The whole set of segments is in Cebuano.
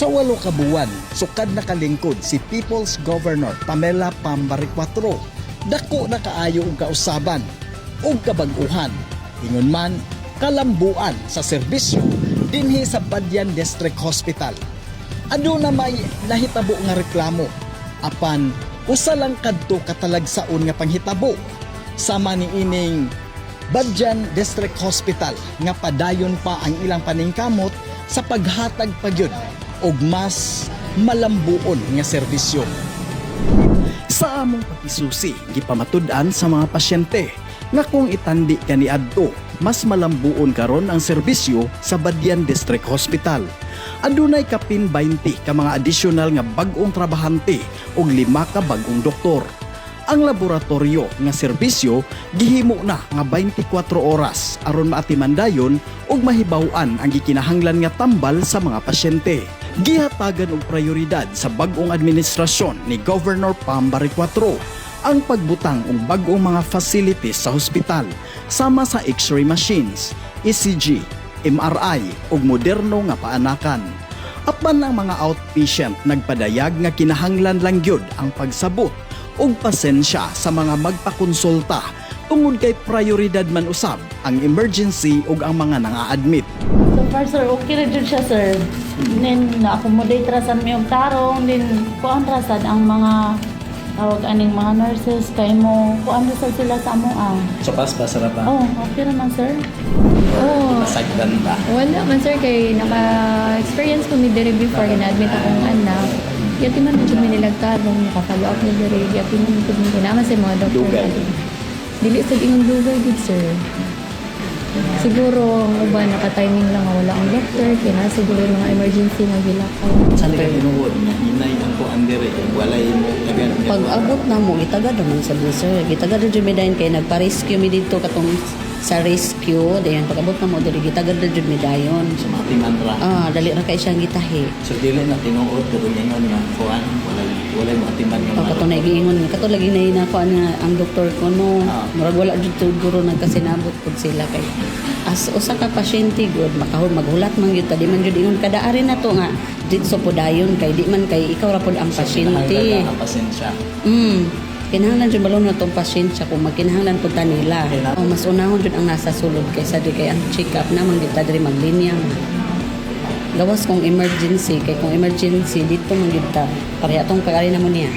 Sa 8 ka buwan, sukad nakalingkod si People's Governor Pamela Pam Baricuatro, dako na kaayo og kausaban ug kabag-uhan. Ingon man, kalambuan sa serbisyo dinhi sa Badian District Hospital. Aduna may nahitabo nga reklamo apan usa lang kadto katalagsaon nga panghitabo sama ni ining Badian District Hospital nga padayon pa ang ilang paningkamot sa paghatag pagyud og mas malambuon nga serbisyo. Sa among pagkisusi, gipamatud-an sa mga pasyente nga kung itandi kaniadto, mas malambuon karon ang serbisyo sa Badian District Hospital. Adunay kapin 20 ka mga additional nga bag-ong trabahante ug 5 ka bag-ong doktor. Ang laboratorio nga serbisyo gihimo na nga 24 oras aron maatiman dayon ug mahibaw-an ang gikinahanglan nga tambal sa mga pasyente. Gihatagan og prioridad sa bag-ong administrasyon ni Governor Pam Baricuatro ang pagbutang og bag-ong mga facilities sa hospital sama sa X-ray machines, ECG, MRI ug moderno nga paanakan. Apan ang mga outpatient nagpadayag nga kinahanglan lang gyud ang pagsabot ug pasensya sa mga magpakonsulta tungod kay prioridad man usab ang emergency ug ang mga nanga-admit. So far, sir, okay ra jud siya, sir. Then, na-accommodate ra sad mi og tarong. Then, kuan ra sad ang mga tawag aning mga nurses kay mo kuan ra sad sila sa amo ah. So pas ba sarap ba? Oh, okay ra man, sir. Oo. Masagdan ba? Wala man, sir, kay naka-experience ko mi diri before gina-admit akong anak. Yati man jud mi nilag tarong naka-follow up mi diri. Yati man jud mi naman sa mga doktor. Dugay. Dili sa ingon dugay gud, sir. Siguro ang uban naka-timing lang nga wala ang doktor kay na siguro yung mga emergency nga gilakaw. Sa ka tinuod nga inay ang kuan diri walay mo tagan nga Pag abot na mo, gitagad naman sa sir. Gitagad na jud mi dayon kay nagpa-rescue mi dito katong sa rescue. Dayon pag abot na mo diri, gitagad na jud mi dayon. Sa mga timanra. Ah, dali ra kay siyang gitahi. So dili na tinuod katong ingon nga kuan walay mo atiman nga O mga katong naigiingon nga kato lagi na inakuan nga ang doktor ko no. Murag wala jud siguro nagkasinabot pud sila kay as usa ka pasyente gud makahul maghulat man gyud ta, di man jud ingon kada ari na to nga ditso po dayon kay di man kay ikaw ra pud ang So, pasyente. kinahanglan ang pasensya. Kinahanglan jud balon na tong pasyensya kung magkinahanglan pud ta nila. O, mas unahon jud ang nasa sulod kaysa di kay ang check up naman gyud ta diri maglinya. Gawas kung emergency, kay kung emergency dito man gyud ta. Pareha tong pag-ari na mo niya.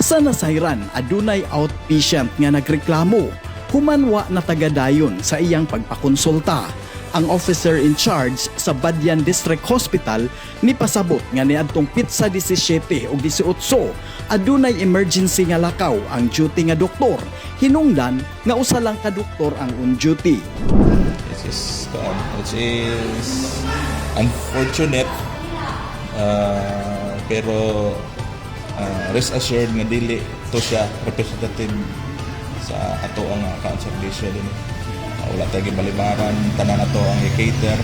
Sa nasayran, adunay outpatient nga nagreklamo human wa na tagadayon sa iyang pagpakonsulta. Ang officer in charge sa Badian District Hospital ni pasabot nga niadtong petsa 17 ug 18 adunay emergency nga lakaw ang duty nga doktor, hinungdan nga usa lang ka doktor ang on duty. Which is which is unfortunate, pero rest assured nga dili to siya representative sa ato ang serbisyo din. Wala tayo gibalibaran, tanan ato ang i-cater.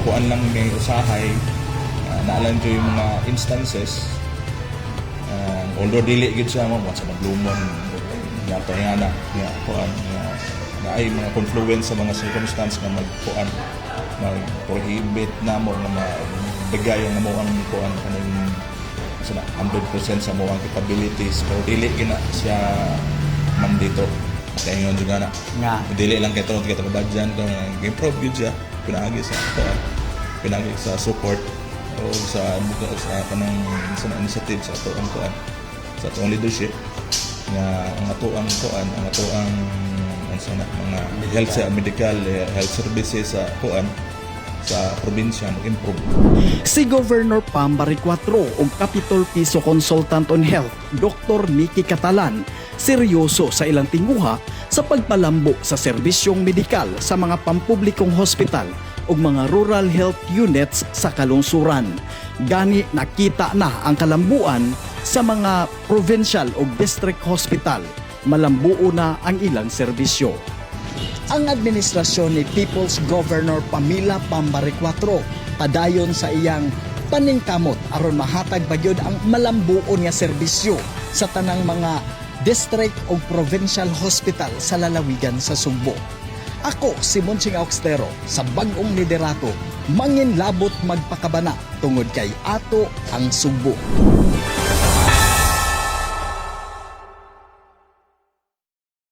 Kuan lang may usahay, naalan yung mga instances, although dili gid siya mo sa maglumon nga to nga na nga kuan nga na ay mga confluence sa mga circumstance nga magkuan mag-prohibit namo nga mabigay ang amo ang kuan kaning sa 100% sa mo ang capabilities, pero dili gina siya man dito kay ingon jud na Nga. Dili lang kay tungod kay taga-Badian to, improve gyud siya pinaagi sa kuan, pinaagi sa support o sa kanang sa initiative sa ato ang kuan, sa atong leadership nga ang ato ang kuan, ang ato ang unsa na mga health sa medical, health services sa kuan sa probinsya mag-improve. Si Governor Pam Baricuatro ug Capitol Piso Consultant on Health Dr. Mickey Catalan seryoso sa ilang tinguha sa pagpalambo sa serbisyong medikal sa mga pampublikong hospital ug mga rural health units sa kalungsuran. Gani nakita na ang kalambuan sa mga provincial ug district hospital. Malambuo na ang ilang serbisyo. Ang administrasyon ni People's Governor Pamela Pam Baricuatro padayon sa iyang paningkamot aron mahatag bagyod ang malambuon nga serbisyo sa tanang mga district o provincial hospital sa lalawigan sa Sugbo. Ako si Monching Auxtero sa bag-ong liderato, mangin labot magpakabana tungod kay ato ang Sugbo.